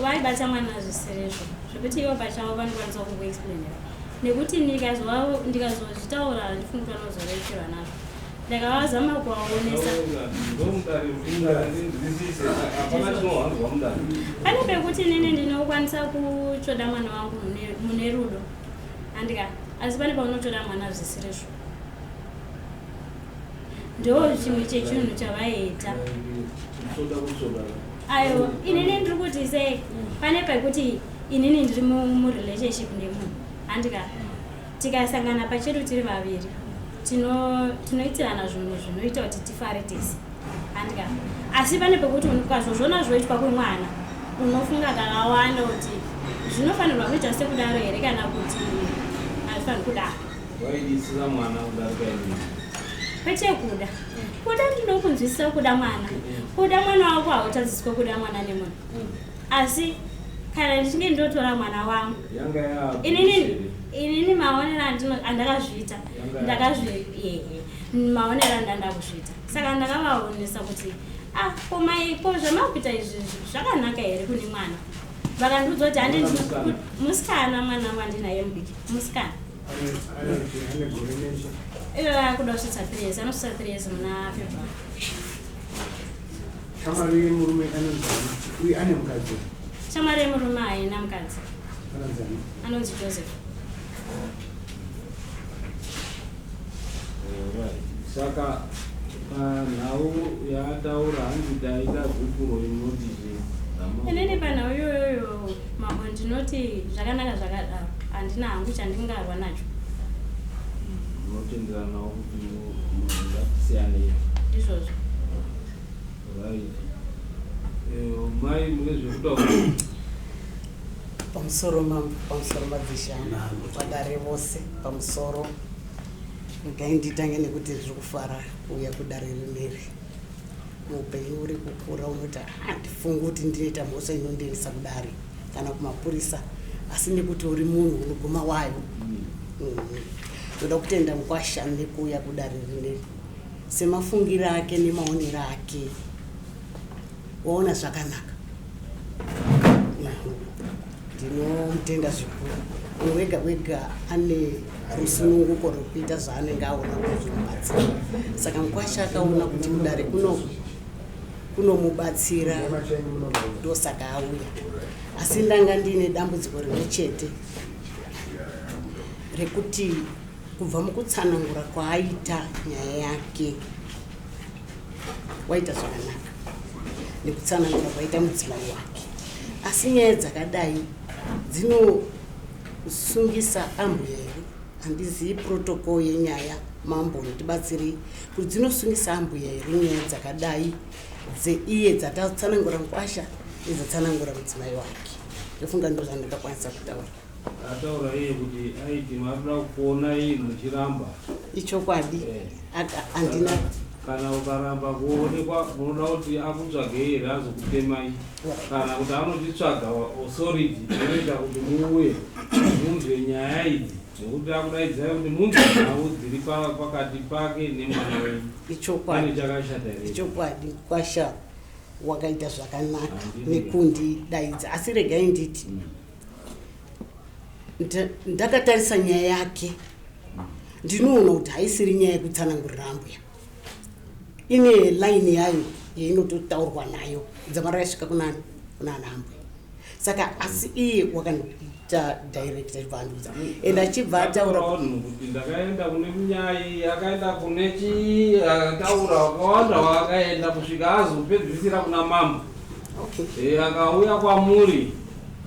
vaibata mwana zvisirizvo, zvekuti ivo pachavo vanokwanisa kungoexplainera, nekuti ndikazozvitaura handifungi kuti vanozorekerwa nazvo. Ndakavazama kuvaonesa. Pane pekuti inini ndinokwanisa kutsvoda mwana wangu mune rudo, handika? Asi pane paunotsvoda mwana zvisirizvo. Ndo chimwe chechinhu chavaiita. Aiwa, inini ndiri kuti sei, pane pekuti inini ndiri murelationship nemunhu, handika? Tikasangana pachedu tiri vaviri, tinoitirana zvinhu zvinoita kuti tifare tese, handika? Asi pane pekuti ukazozviona zvoitwa kwemwana, unofunga kakawanda kuti zvinofanirwa kuita sekudaro here kana kuti hazvifaniri kudaro. Waidisisa mwana kudarika inini? Kwete kuda. Kuda ndinokunzwisisa, kuda mwana, kuda mwana wako, hautadziswe kuda mwana nemunhu. Asi kana ndichinge ndotora mwana wangu, Yanga ya inini maonero andakazviita, ndakazvi maonero andanda kuzviita. Saka ndakavaonesa kuti, ah, ko mai, ko zvamakuita izvi zvakanaka here kune mwana? Vakandiudza kuti handi musikana, mwana wandinaye mudiki musikana. Ane gore nechi? Iyo akuda kusvitsa 3 years, anosvitsa 3 years muna February. Shamwari yemurume anonzani, uye ane mukadzi? Shamwari yemurume haina mukadzi. Anonzani? Anonzi Joseph. Alright. Saka panhau yaataura hanzi taita gupuro inoti chii? Inini panhau iyoyoyo mambo ndinoti zvakanaka zvakadaro handina hangu chandingarwa nacho. Munotenderanawo kuti munhu ngatisiyanei. Ndizvozvo. Right. Eh, mai mune zvekutaura? Pamusoro mambo, pamusoro madzishe angu, vadare vose pamusoro. Regai nditange nekuti ndiri kufara kuuya kudare rineri. Muupenyu uri kukura unoti handifungi kuti ndinoita mhosva inondiendesa kudare kana kumapurisa asi nekuti uri munhu unoguma wayo. Ndoda kutenda mukwasha nekuuya kudare rineri. Semafungiro ake nemaonero ake waona zvakanaka. Ndinomutenda zvikuru. Munhu wega wega ane rusununguko rwekuita zvaanenge aona kuti zvinobatsira. Saka mukwasha akaona kuti kudare kuno kunomubatsira ndosaka auya. Asi ndanga ndiine dambudziko rimwe chete rekuti kubva mukutsanangura kwaaita nyaya yake waita zvakanaka nekutsanangura kwaita mudzimai wake asi nyaya dzakadai dzinosungisa ambuya here handizivi protocol yenyaya mambo ndibatsirei kuti dzinosungisa ambuya here nyaya dzakadai dzeiye dzatatsanangura mukwasha nedzatsanangura mudzimai wake ndofunga ndozvandingakwanisa kutaura Ataura iye kuti aiti makuda kuona iyi muchiramba. Ichokwadi. Handina. Kana ukaramba kuonekwa unoda kuti akutsvagei here azokutemai kana kuti anotitsvaga authority inoita kuti muuye munzwe nyaya idzi nekuti akudaidzai kuti munzwe nhau dziri pakati pake nemwana wenyu. Ichokwadi. Pane chakashata here? Ichokwadi. Kwasha wakaita zvakanaka nekundidaidza asi regai nditi ndakatarisa nyaya yake ndinoona kuti haisiri nyaya yekutsanangurira ambuya ine line yayo yainototaurwa nayo dzamara yasvika kunani kunana ambuya saka asi iye wakandiita direct achibva andiudza and achibva ataura kuti ndakaenda kune munyai akaenda kune chii akataura wakawanda waakaenda kusvika azopedzisira kuna mambo okay. E, akauya kwamuri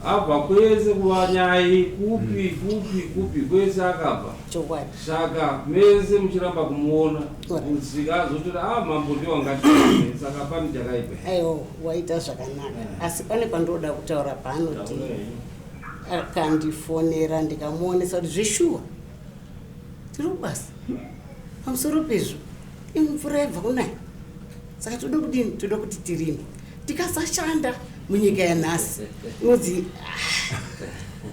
abva kwese kuvanyai kupi kupi kupi kwese akabva chokwadi saka mese muchiramba kumuona kusvika azotora a ah, mambo ndiwo angati saka pane chakaipa aiwa waita zvakanaka asi pane pandoda kutaura paanoti akandifonera ndikamuonesa kuti zveshuwa tiri kubasa pamusoro pezvo imvura yabva kunaya saka toda kudini toda kuti tirime tikasashanda munyika yanhasi unodzi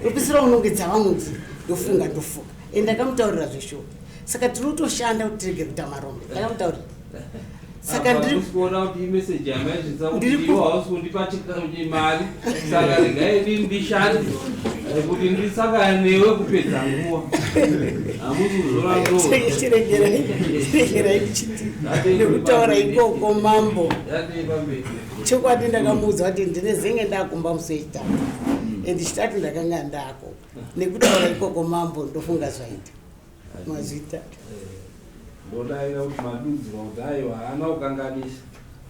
upisira unongedza vamudzi ndofunga ndofunga and ndakamutaurira zveshuwa saka tiri kutoshanda kuti tirege kuita marombe ndakamutaurira saka ndirikuona kuti imeseji yamaisvitsa kuti iwe hausi kundipa mari saka regai ini ndishande kuti ndisangane newe kupedza nguva hamusi kuzora ndochiregerai ndichiti nekutaura ikoko mambo chokwadi ndakamuudza kuti ndine zenge ndakumba musi wechitatu and chitatu ndakanga ndako nekutaura ikoko mambo ndofunga zvaita mazvita ndodaira kuti madudzirwa kuti aiwa haana kukanganisa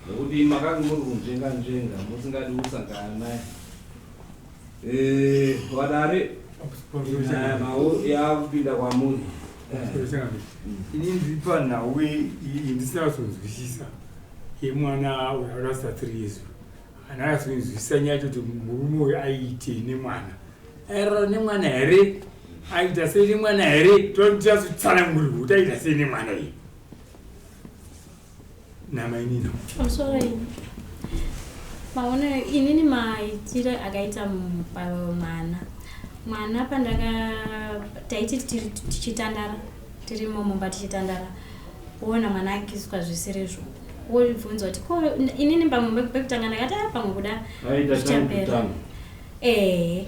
nekuti makange muri kunzvenga nzvenga musingadi kusangana naye eh, vadare nhau yakupinda kwamuri ini ndiri panhau iyi ndisina kuzonzwisisa yemwana uyo akasita 3 years Ana akazonzwisisa nyaya yacho kuti murume uyu aiitei nemwana. Airara nemwana here? Aita sei nemwana here? Totsanangurirwa kuti aita sei nemwana iyi. Namainino. Pamusoro ini. Maona inini maitire akaita mwana. Mwana pandaka taiti tichitandara tirimo mumba tichitandara. Woona mwana akiswa zvisirizvo. Wobvunza kuti ko inini pamwe pekutanga ndakati ah pamwe kuda zvichapera. Eh.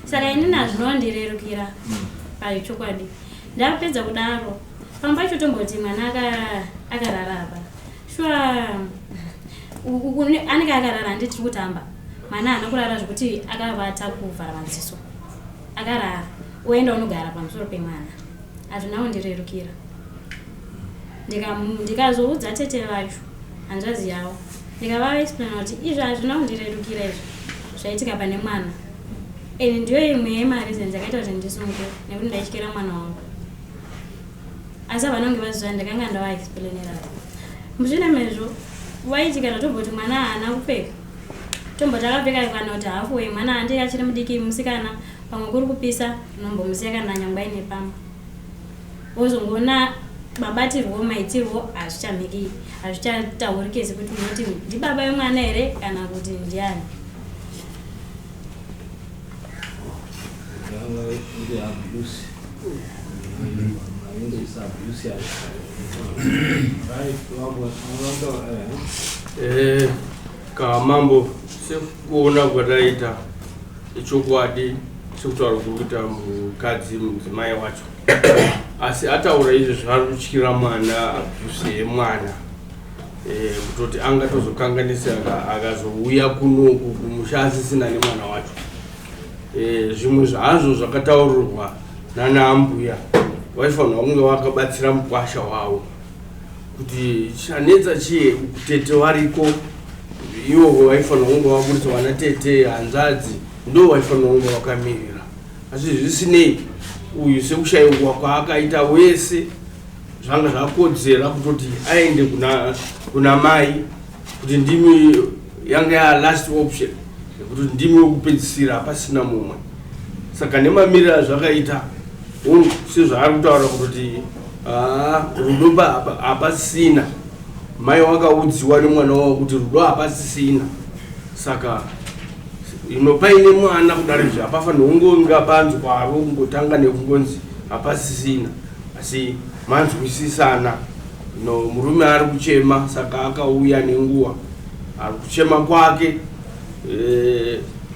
Saka inini hazvinondirerukira pachokwadi. Ndapedza kudaro pamwe pacho tomboti mwana akarara apa. Shuwa anenge akarara handiti tiri kutamba. Mwana haana kurara zvekuti akavata kuvhara maziso. Akarara oenda unogara pamusoro pemwana. Hazvina kundirerukira. Ndikazoudza tete vacho, hanzvadzi yavo, ndikavaexplaina kuti izvi hazvina kundirerukira izvi zvaitika pane mwana. And ndiyo imwe yemareasons yakaita kuti ndisungwe, nekuti ndaityira mwana wangu. Asi havana kunge vaziva, ndakanga ndavaexplainera. Mushure mezvo vaiti kana tomboti mwana haana kupfeka, tomboti akapfeka kana kuti hafu mwana handi achiri mudiki musikana, pamwe kuri kupisa, unombomusiya kana nyangwe aine pamba, wozongoona mabatirwo maitirwo hazvichamiki, hazvichataurike sekuti unoti ndibaba vemwana here kana kuti ndiani. Yanga iri abuse. Maindisa abuse yacho. Right, wabwa vanotaura. Kamambo, sekuona kwataita, ichokwadi sekutaura kuri kuita mukadzi, mudzimai wacho, asi ataura izvo zvaari kutyira mwana, abuse yemwana, kutoti angatozokanganisa akazouya kunoku kumusha asisina nemwana wacho. Zvimwe zvazvo zvakataurirwa nana ambuya, vaifanirwa kunge vakabatsira mukwasha wavo kuti chanetsa chiye. Tete variko ivo, vaifanirwa kunge vaburitsa vana tete, hanzvadzi, ndo vaifanirwa kunge vakamirira. Asi zvisinei, uyu sekushayiwa kwaakaita wese, zvanga zvakodzera kutoti aende kuna mai, kuti ndimi yanga ya last option, nekuti ndimi wekupedzisira, hapasina mumwe. Saka nemamiriro azvakaita, hongu, sezvaari kutaura kutoti rudo hapasisina, mai wakaudziwa nemwana wavo kuti rudo hapasisina. Saka ino paine mwana kudaro izvi, hapafaniri kungonga panzwaro kungotanga nekungonzi hapasisina, asi manzwisisana. No murume ari kuchema, saka akauya nenguva ari kuchema kwake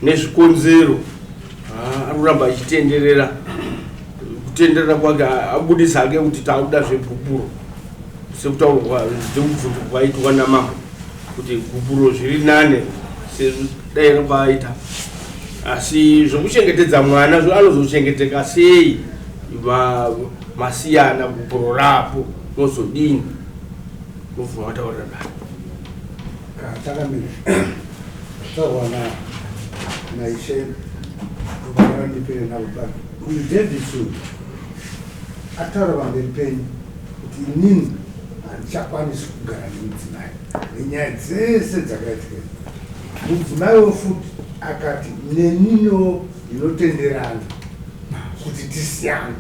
nezvikonzero. Ari kuramba achitenderera, kutenderera kwake abudisa hake kuti takuda zvegupuro, sekutaurwa sekubvunzwa kwaitwa namambo kuti gupuro zviri nane sedaira kwaaita. Asi zvokuchengetedza mwana anozochengeteka sei masiyana, gupuro rapo mozodini? Mobvuma mataurira dai. Takamira taurwa naishe, ndofanira ndipire navo pano. Uyu Davis uyu ataura pamberi penyu kuti inini handichakwanisi kugara nemudzimai nenyaya dzese dzakaitika. Mudzimaiwo futi akati nenino ndinotenderana kuti tisiyane.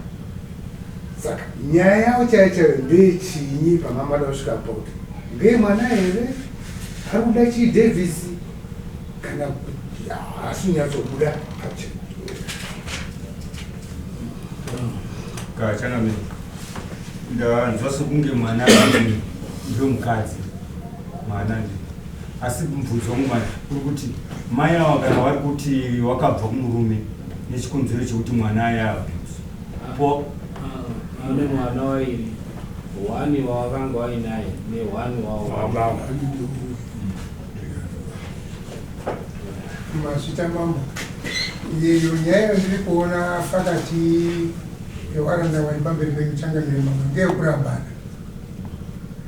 Saka nyaya yavo chaiyo chaiyo ndeyechinyi pamamada kusvika pakuti ngeye mwana here ari kuda chii Davis, kana kuti haasi kunyatsobuda pachena? Kachangamire, ndanzwa sekunge mwana ndomukadzi, mwana ndi, asi mubvunzo wangu manje uri kuti mai ava kana vari kuti wakabva kumurume nechikonzero chekuti mwana aya abuse po Ane mwana wairi one wawakanga wainaye neone wawa. Mazvita mambo. Iyeyo nyaya yandiri kuona pakati pevaranda vari pamberi penyu, changamire mambo, ngeyekurambana.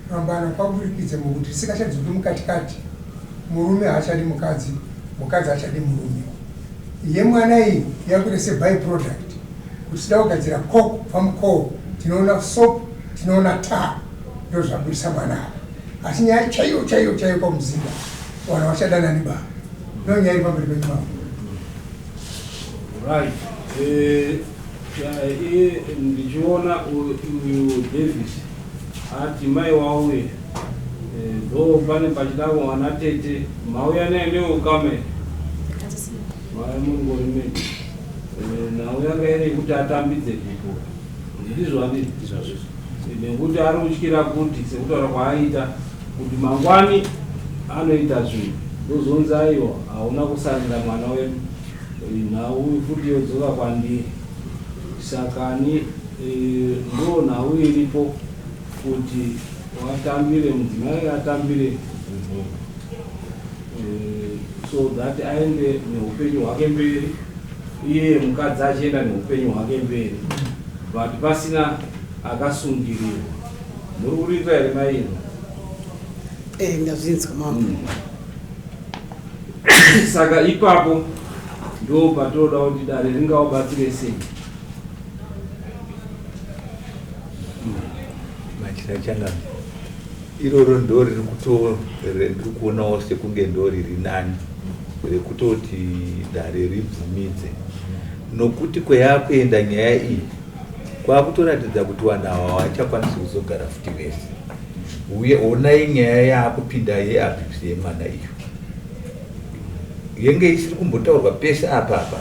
Kurambana kwaburikidza mukuti tisikachadzoki mukatikati, murume haachadi mukadzi, mukadzi haachadi murume. Yemwana iyi yakuita seby product, kuti tida kugadzira coke kubva mucoal, tinoona soap, tinoona tar, ndo zvabudisa mwana apa. Asi nyaya chaiyo chaiyo chaiyo pamuzinda, vanhu vachadanani ba, ndo nyaya iri pamberi penyu mambo. Right. Iye ndichiona uyu Davis ati mai wauye, ndo pane pachida kuwana tete mauya naye neukame mai mungori medi. Nhau yanga iri yekuti atambidze gupuro, ndizvo handii? Nekuti ari kutyira kuti, sekutaura kwaaita, kuti mangwani anoita zvinhu, ndozonzi aiwa, hauna kusanira mwana wedu. Nhau futi yodzoka kwandiri. Sakani ndo nhau iripo kuti watambire, mudzimai atambire gupuro, so that aende neupenyu hwake mberi, iye mukadzi achienda neupenyu hwake mberi, but pasina Akasungirirwa. Muri kurinzwa here maino? Eh, ndazvinzwa mambo. Saka ipapo ndo patinoda kuti dare ringawabatsire sei. Machira changamire, iroro ndo riri kuto ndiri kuonawo sekunge ndo riri nani rekutoti dare ribvumidze, nokuti kweyakuenda nyaya iyi kwakutoratidza kuti vanhu ava havachakwanisi kuzogara futi vese. Uye onai nyaya yaakupinda yeabuse yemwana iyo yenge isiri kumbotaurwa pese apa apa,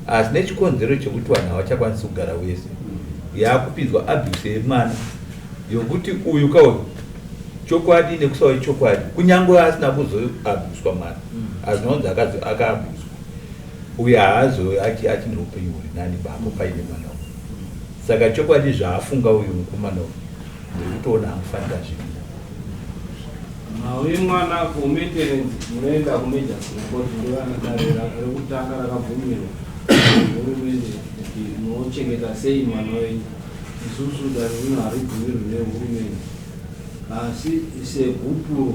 asi nechikonzero chekuti vanhu havachakwanisi kugara vese, yaakupinzwa abuse yemwana yokuti uyu kauyu chokwadi nekusava chokwadi, kunyange asina kuzoabuswa mwana, hazvina kunzi akaabuswa uyu, haazo achine upenyu huri nani bapo paine mwana uyu. Saka chokwadi zvaafunga uyu mukomana uyu, ndiri kutoona amufanira zvinhu. Nhau yemwana for maintenance, munoenda kumagistrate court, ndovana dare rekutanga rakabvumirwa hurumende kuti munochengeta sei mwana wenyu. Isusu dare rino haribvumirwi nehurumende, asi segupuro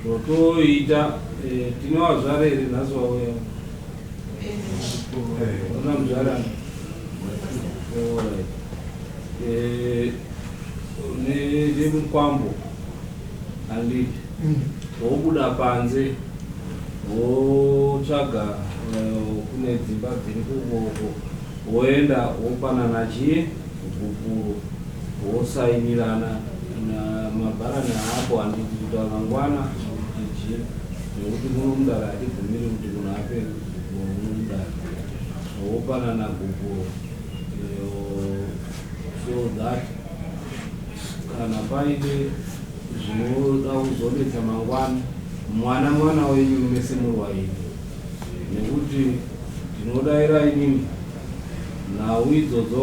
zvotoita tine wazvare here nhasi wauya? Una muzvarani? Alright. Nemukwambo handiti wobuda panze, wotsvaga kune dzimba dziri kukoko, woenda wopanana chii, gupuro, wosainirana namabharani apo, handiti, kuti mangwana kuti chii, nekuti muno mudare hatibvumiri kuti munhu ape gupuro muno mudare. Wopanana gupuro so that kana paine zvinoda kuzonetsa mangwana, mwana mwana wenyu mese muri waini, nekuti ndinodayira inini nhau idzodzo,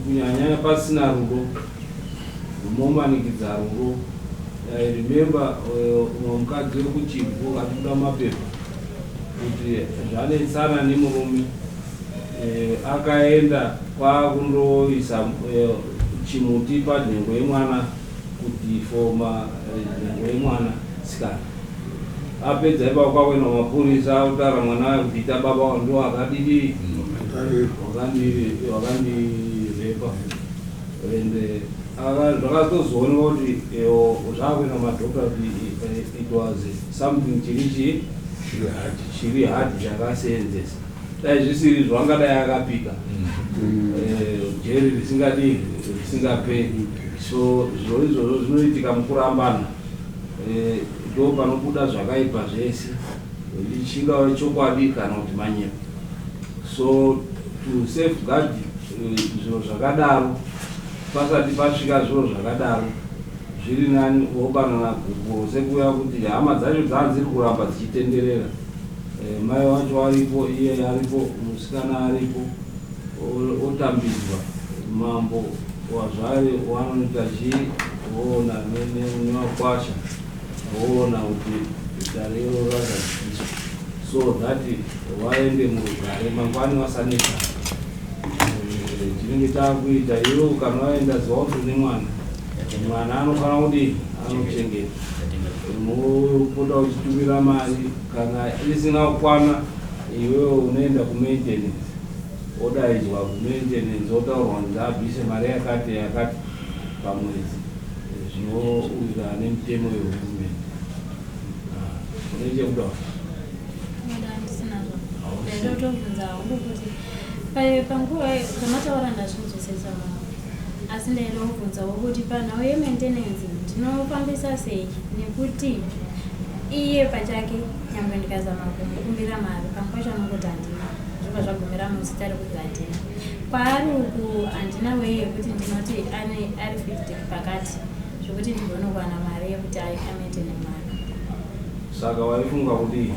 kunyanyanya pasina rudo, rumomanikidza rudo. I remember umwe mukadzi wekuChivhu atibuda mumapepa kuti zvanetsana nemurume, akaenda kwakundoisa chimuti panhengo yemwana kuti foma nhengo yemwana sikana. Apedza ipapo kwakuenda mapurisa, akutaura mwana waye kuti ita baba ndo akadidi wakandirepa, and zvakatozoonekwa kuti zvakuenda kumadhokta kuti it was something chiri chii, chiri hard chakaseenzesa. Dai zvisiri zvangadai akapika jeri risingadi risingaperi. So zviro izvozvo zvinoitika mukurambana, ndo panobuda zvakaipa zvese, chingave chokwadi kana kuti manyepo. So to safeguard zviro zvakadaro, pasati pasvika zviro zvakadaro, zviri nani wopanana gupuro, sekuya kuti hama dzacho dzaa dziri kuramba dzichitenderera. Mai wacho aripo, iye aripo, musikana aripo, otambidzwa mambo wazvare wanoita chii, woona nemakwasha, woona kuti dare iro rakadzikiswa so that vaende murugare mangwani vasanetsa. Chinenge chakuita iwe kana waenda, ziva kuti une mwana, mwana anofanira kudii, anochengeta. Unopota uchitumira mari, kana isina kukwana iwewe unoenda kumaintenance, odaidzwa kumaintenance, otaurwa kunzi abvise mari yakati yakati pamwedzi, zvinowirirana nemitemo yehurumende. Une chekutaura? Ndisinazvo, ndaitotobvunza hangu kuti panguva zvamataura ndazvinzwisisa mama, asi ndaida kubvunzawo kuti panhau yemaintenance ndinofambisa sei, nekuti iye pachake nyangwe ndikazama kumukumbira mari, pamwe pacho anongoti handina, zvobva zvagumira muzita rekuti handina. Kwaari uku handina wei yekuti ndinoti ane ari 50 pakati zvekuti ndigone kuwana mari yekuti amaintaine mari. Saka waifunga kudii?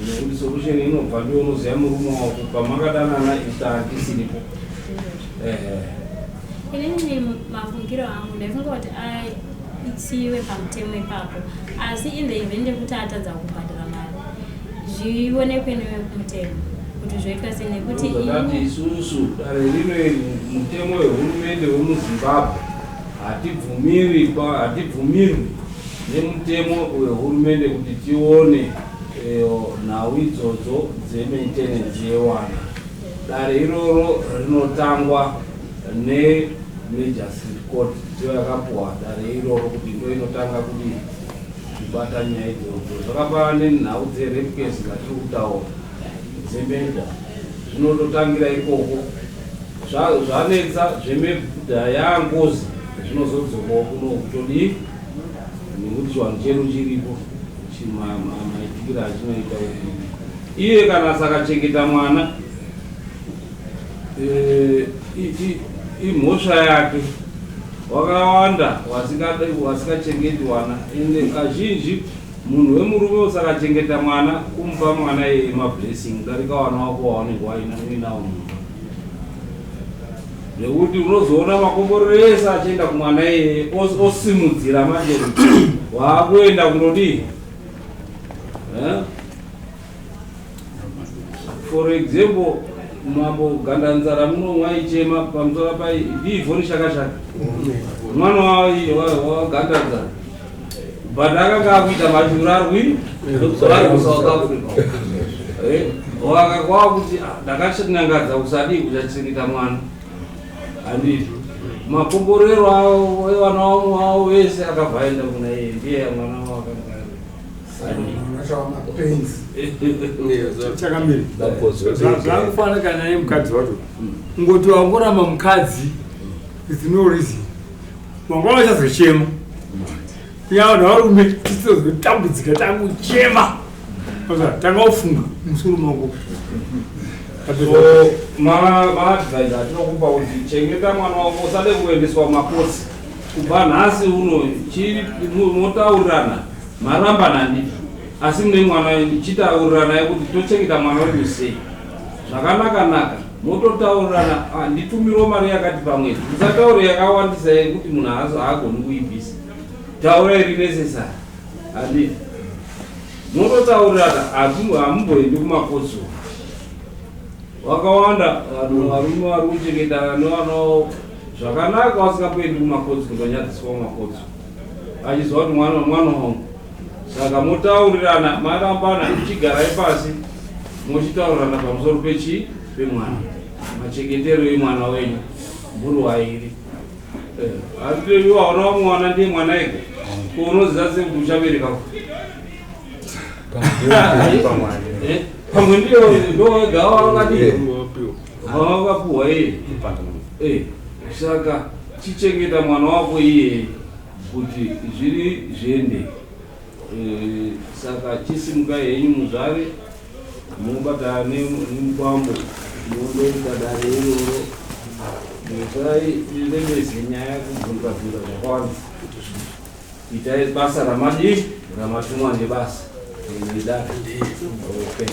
Nekuti solution inobva ndiwe unoziva murume wako pamakadanana, ita handisiripo. Ehe. Inini mafungiro angu ndaifunga kuti aisiwe pamutemo ipapo, asi in the event yekuti atadza kubhadhara mari, zvionekwe newekumutemo. kuti zvoitwa sei nekuti Zvakati isusu dare rino iri mutemo wehurumende wemuZimbabwe hatibvumiri hatibvumirwi nemutemo wehurumende kuti tione eh, nhau idzodzo dzemaintenance yewana. Dare iroro rinotangwa nemagistrate court, ndiyo yakapuwa dare iroro kuti ndo inotanga kudii kubata nyaya idzodzo. Zvakafanana nenhau dzerape case dzatiri kutaura dzemurder, zvinototangira ikoko. Zvanetsa zvemurder yangozi zvinozodzokawo kuno kutodii nekuti chivanhu chedu chiripo maitikiro achinoita kuti iye kana asakachengeta mwana eh, imhosva yake. Wakawanda wasingachengeti wana, ende kazhinji munhu wemurume usakachengeta mwana kumupa mwana iyeye mablessing kudarika wana wako waunenge uinawo mumba, nekuti unozoona makomborero ese achienda kumwana iyeye osimudzira manje waakuenda kundodii. Eh? For example, mambo Gandanzara muno mwaichema pamusoro pai ndiIvhoni Shakashaka, mwana waGandanzara, but akanga akuita mashura ari kuSouth Africa. Wakakwakuti ndakachinangadza kusadii kuchachengeta mwana, handiti makomborero avo evana vavo vese akabva aenda kuna iye, ndiye mwana wavo akanga Mapenzi chakamiri zvangufanira kana nemukadzi wacho ngoti wangoramba mukadzi with no reason, mangwana uchazochema. Kunyanya vanhu varume tisizotambudzika tanguchema, tanga ufunga musoro mako. So maadvice atinokupa kuti chengeta mwana wako, usade kuendeswa makosi kubva nhasi uno. Motaurirana, marambana ndizvo, asi mune mwana wenyu, chitauriranai kuti tochengeta mwana wedu sei zvakanaka-naka. Mototaurirana, ah, nditumirwo mari yakati pamwedzi. Musataure yakawandisa yekuti munhu haagoni kuibvisa, taura iri necessary, handiti? Mototaurirana, hamumboendi kumakotsi. Wakawanda vanhu varume vari kuchengeta nevana vavo zvakanaka vasingamboendi kumakotsi kundonyadziswa kumakotsi, achiziva kuti mwana mwana wangu. Saka motaurirana, marambana, chigarai pasi mochitaurirana pamusoro pechi pemwana, machengetero emwana wenyu muri wairi. Asi iwe hauna mwana, ndiye mwana ega, ko unoziva sei kuti uchabereka? Pamwe ndiyo ndo wega wakadii wakapuhwa iye. Saka chichengeta mwana wako iyeye kuti zviri zviende. Saka chisimukai henyu muzvare, mobata nemukwambo, mondoita dare iroro. Musailemese nyaya kubvunza bvunza zvakawanda, itai basa ramadii ramatumwa nebasa nedare. Okay.